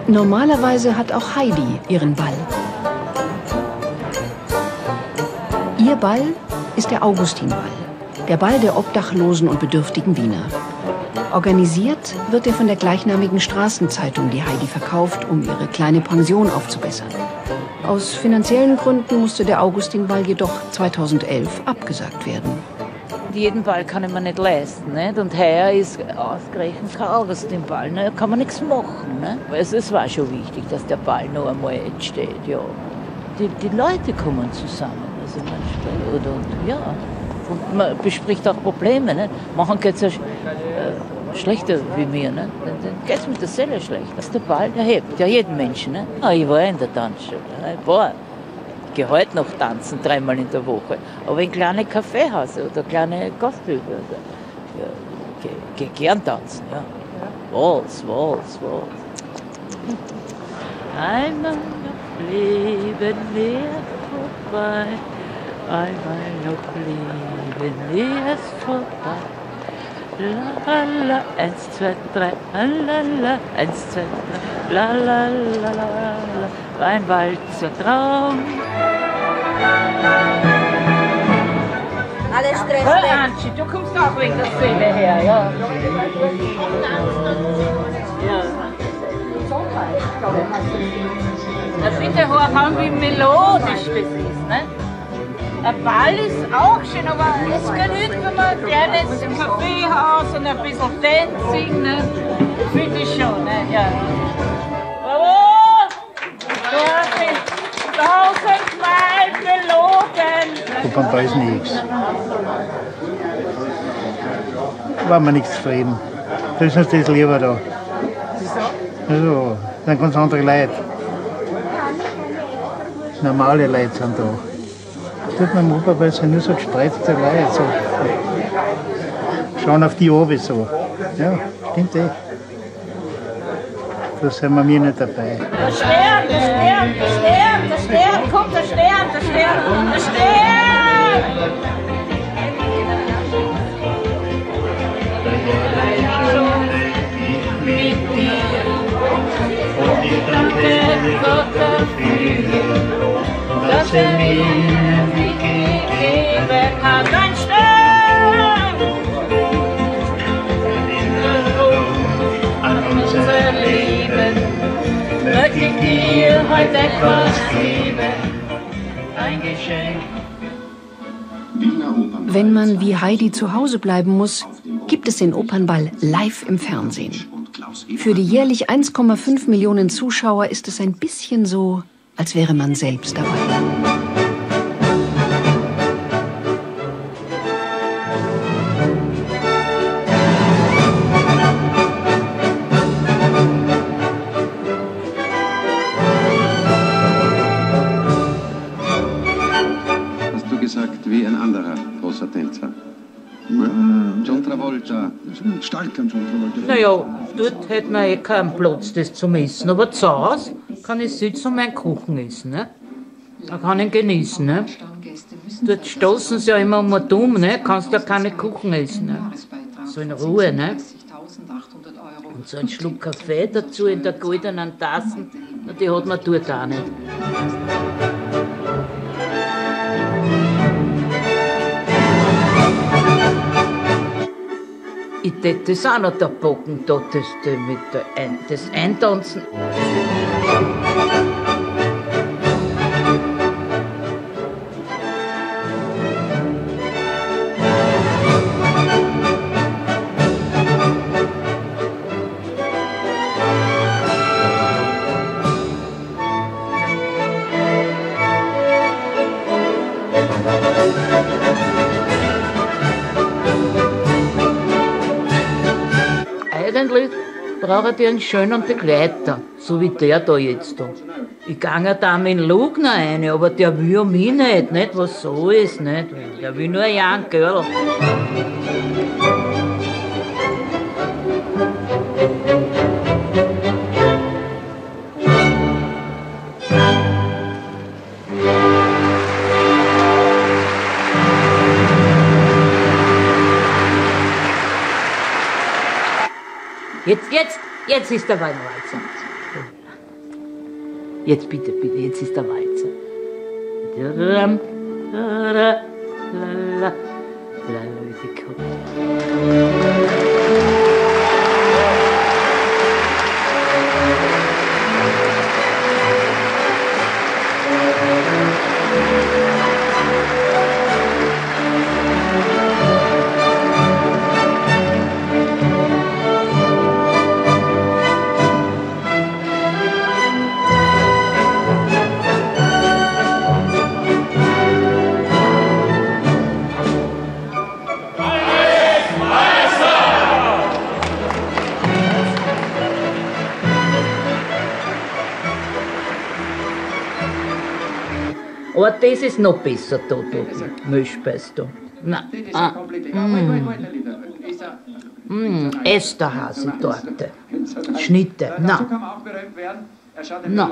Normalerweise hat auch Heidi ihren Ball. Ihr Ball ist der Augustinball, der Ball der obdachlosen und bedürftigen Wiener. Organisiert wird er von der gleichnamigen Straßenzeitung, die Heidi verkauft, um ihre kleine Pension aufzubessern. Aus finanziellen Gründen musste der Augustinball jedoch 2011 abgesagt werden. Jeden Ball kann ich mir nicht leisten. Nicht? Und heuer ist ausgerechnet kein Augustinball. Ne? Da kann man nichts machen. Ne? Also es war schon wichtig, dass der Ball noch einmal entsteht. Ja. Die Leute kommen zusammen. Also man steht und, ja. Und man bespricht auch Probleme. Ne? Manchen geht es ja schlechter wie mir. Ne? Dann geht es mit der Seele schlecht. Das ist der Ball, der hebt ja jeden Menschen. Ne? Ah, ich war in der Tanzschule. Ne? Ich gehe heute noch tanzen, dreimal in der Woche. Aber in kleine Kaffeehäuser oder kleine Gasthöfe. Ja, geh gern tanzen. Ja. Walz, Walz, Walz. Einmal noch Leben näher vorbei. Einmal noch Leben näher vorbei. La la, 1, 2, 3, la la, 1, 2, 3, la la la la la, ein Walzer Traum. Alles Stress. Hey, Angie, du kommst auch wegen der Seele her, ja. Ja. Da finde ich auch, wie melodisch das ist, ne? Ein Ball ist auch schön, aber es genügt, wenn man ein kleines Kaffeehaus und ein bisschen Dancing, ne? Finde ich schon, ne? Ja. Bravo! Du hast mich 1000-mal belogen! Opernball ist nichts. War mir nicht zufrieden. Das ist uns das lieber da. Also, das sind ganz andere Leute. Normale Leute sind da. Tut man im Opernball sind nur so gespreizte Leute. So. Schauen auf die oben so. Ja, stimmt eh. Da sind wir mir nicht dabei. Der Stern, der Stern, der Stern, der Stern, kommt der Stern, der Stern, der Stern! Mit dir und ich danke Gott dafür, dass er mir gegeben hat, ein Stern! An unser Leben möchte ich dir heute etwas geben, ein Geschenk. Wenn man wie Heidi zu Hause bleiben muss, gibt es den Opernball live im Fernsehen. Für die jährlich 1,5 Millionen Zuschauer ist es ein bisschen so, als wäre man selbst dabei. Hast du gesagt, wie ein anderer großer Tänzer? Ja, John Travolta. Stark an John Travolta. Naja, dort hätte man eh keinen Platz, das zum Essen. Aber zu Hause kann ich sitzen und meinen Kuchen essen. Ne? Da kann ich ihn genießen. Ne? Dort stoßen sie ja immer um und um, ne? Kannst ja keine Kuchen essen. Ne? So in Ruhe. Ne? Und so einen Schluck Kaffee dazu in der goldenen Tasse, na, die hat man dort auch nicht. Ich tät das auch noch da packen, da, das, mit der das Eintanzen. Eigentlich brauche ich einen schönen Begleiter, so wie der da jetzt da. Ich gehe da mit dem Lugner rein, aber der will ja mich nicht, nicht, was so ist, nicht? Der will nur ein Young Girl. Jetzt, jetzt, jetzt ist der Weinwalzer. Jetzt bitte, bitte, jetzt ist der Walzer. La, la, wie sie kommt. Aber das ist noch besser da, da, Milchspeis da. Na, ah, Esterhazy-Torte, Schnitte, na. Na.